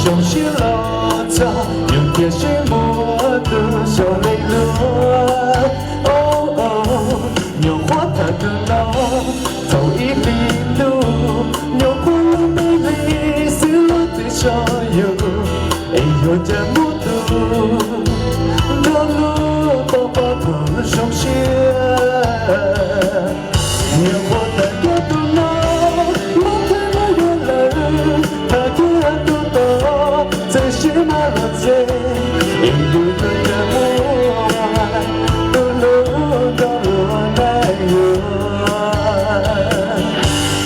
Zoo siab los txog yus tiam sis muaj tus xyaum hlub luag. Nyuam qhuav tham tus no tau ib hlis ntuj, nyuam qhuav luag peb hlis xwb luag twb tso yus, es yuav cas muaj tus nrog luag tau pom thaum zoo siab. Nyuam qhuav tham kiag tus no, mob twb muab yuav lawm, tham kiag tus tod, txawm siab mas los txog, es yus yuav cas muaj tus hlub nrog luag ntag yus.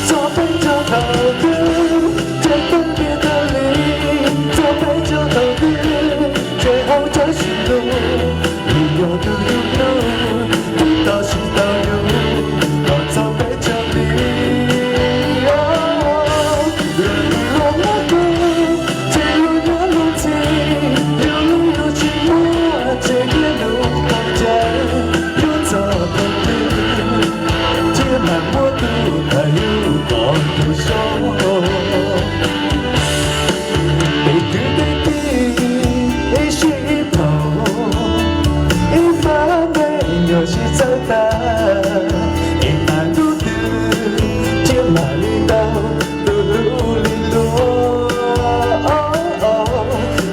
Txog peb caug thaum twg, ces kawg tiag tas li, txog peb caug thaum twg, ces haus tsawv tsis lus, vim yog tus yus hlub twb tos tsis tau yus kom txog peb caug li. Luag twb los muab kuv, ces luag nyob luag ntxhi, yus lub yuav tsis muaj, ces niaj hnub qhov tseeb yuav txog thaum twg, thiaj mam muaj tus tham yus kom tus zoo. Peb kwv tij ib sij ib thaum, ib pab me nyuam sib txawb tag, es tas hnub twg thiaj mam li tau tus hlub li luag.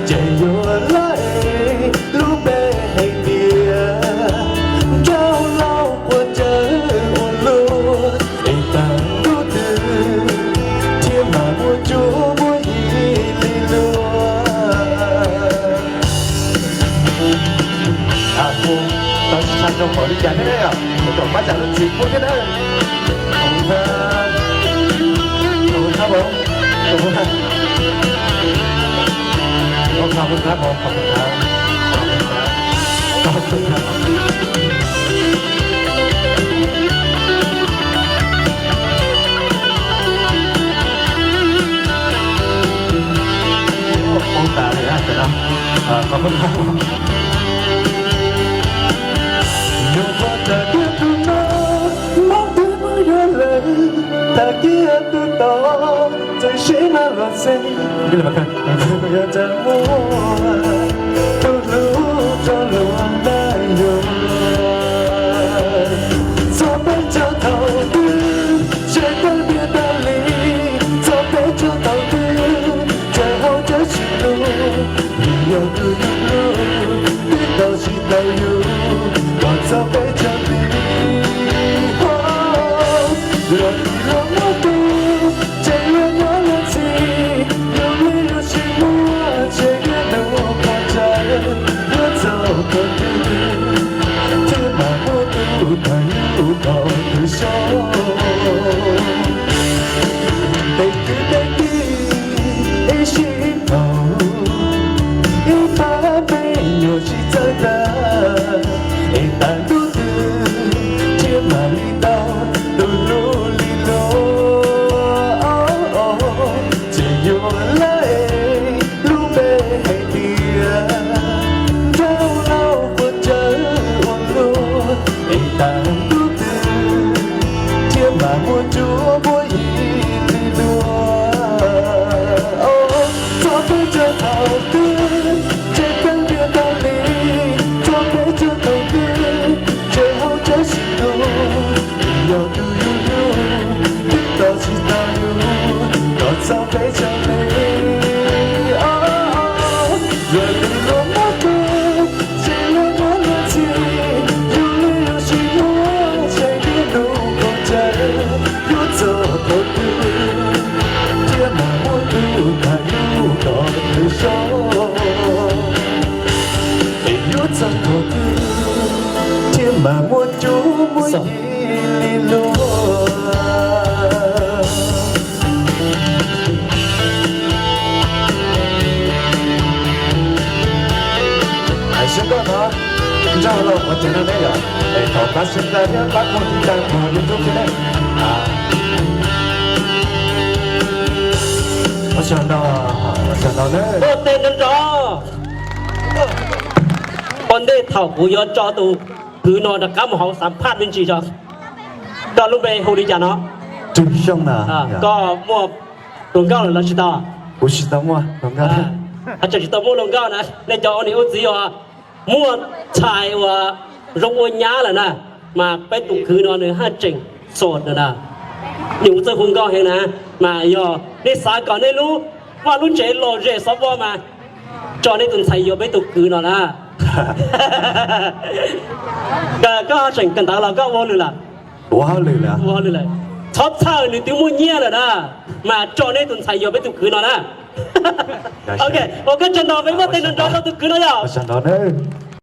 Ces yuav lawm lub npe hais tias nraug laus quav cawv ua luaj, es tas hnub twg thiaj mam muaj cuab muaj yig li luag. Tau tsis tshaj zoo npaum li cas thiab, kom pab tsam lub txim pub thiab na. Khov khov, khov khov, khov khov, khov khov. Ua tas li na, qhov no. Nyuam qhuav tham kiag tus no, mob twb muab yuav lawm, tham kiag tus tod, txawm siab mas los xij, yuav cas muaj tus hlub nrog luag ntag yus. Txog peb caug thaum twg, ces kawg tiag tas li, txog peb caug thaum twg, ces haus tsawv tsis lus, vim yog tus yus hlub twb tos tsis tau yus kom txog peb caug li. Luag twb los muab kuv, ces luag nyob luag ntxhi, yus li yus tsis muaj, ces niaj hnub qhov tseeb yuav txog thaum twg, thiaj mam muaj tus tham yus kom tus zoo. Peb kwv tij ib sij ib thaum, ib pab me nyuam sib txawb tag, es tas hnub twg thiaj mam li tau tus hlub li luag. Ces yuav lawm lub npe hais tias nraug laus quav cawv ua luaj, es tas hnub twg thiaj mam muaj cuab muaj yig li luag. Txog peb caug thaum twg, ces kawg tiag tas li, txog peb caug thaum twg, ces haus tsawv tsis lus, vim yog tus yus hlub twb tos tsis tau yus kom txog peb caug li. Luag twb los muab kuv, ces luag nyob luag ntxhi, yus li yus tsis muaj, ces niaj hnub qhov tseeb yuav txog thaum twg, thiaj mam muaj tus tham yus kom tus zoo. Es yuav txog thaum twg, thiaj mam muaj cuab muaj yig li luag. Hais seb koj no, nraug laus quav cawv no ne yom, es thaum pab sib nqa thiab pab muag tiv tas mus YouTube thiab ne. Ua tsaug ntau, ua tsaug ntau na. Ua ntej no nrog, ua ntej thaum kuv yuav tso tus kwv no rov qab mus hauv xam phaj me ntsis tso, koj lub npe hu li cas no? Koj muaj tus nkauj lawm los tsis tau? Kuv tsis tau muaj hluas nkauj. Tsis tau muaj hluas nkauj na, nej cov ua niam ua txiv uas muaj ntxhais uas zoo ua nyab lawm na, mas peb tus kwv no nws haj tseem xos na, nws ua txawj hu nkauj heev na, mas yog nej xav kom nej lub vaj lub tsev lom zem xov vaj mas tso nej tus ntxhais yuav peb tus kwv no na. Koj tseem kawm ntawv los koj ua hauj lwm lawm? Ua hauj lwm lawm. Txhob txhawj, nws twb muaj nyiaj lawm na, mas tso nej tus ntxhais yuav peb tus kwv no na. Ok, ua koj tsaug ntau, peb muaj tej nrov nrov rau tus kwv no yog. Tsaug ntau nawb.